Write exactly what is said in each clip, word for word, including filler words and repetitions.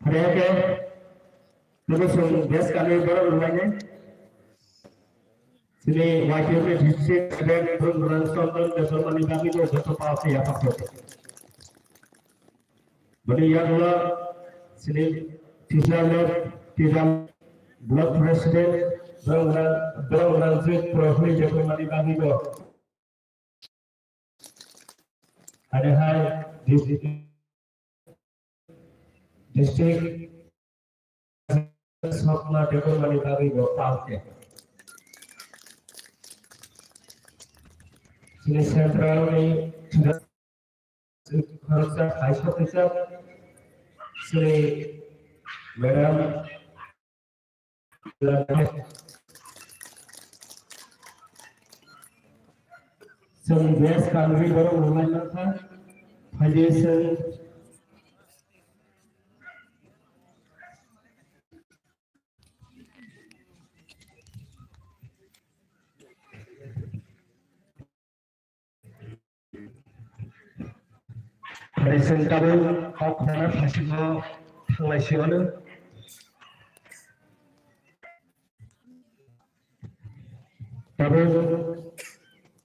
Tei khe, tei chwng best kanwi borok rwlainai. Chini Y T F ni district president Bhumran Chandra Debbarma ni bagwi bo joto pal se yaphak rwdi. Bini yagulo chini teacher le, teacher block president Bhumran, Bhumran Jit Prohli Debbarma ni bagwi bo. Ade hai district, district Sokma Debbarmani bagwi bo pal khe. Chini central ni khoroksa hai sokisa chini madam Chwng best kanwi borok rwlai mankha. Phaidi chwng Phaidi chwng tabuk kok khna phaisingno thanglai si hwnwi. Tabuk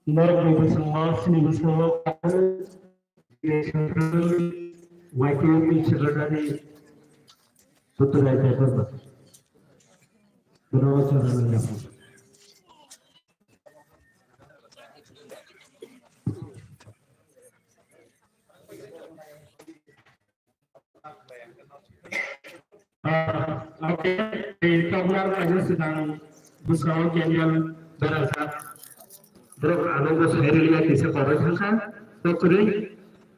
norokni bwskango, chini bwskango, Y T F ni secretary Putra Debbarma. Putra Debbarma. Ah, okay, tei tabuk kaisa swkang bwskango candle berajak. Borok ano bo sai rwliya kisa koroi thangkha. Tei kwrwi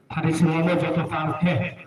phari swngo joto pal khe.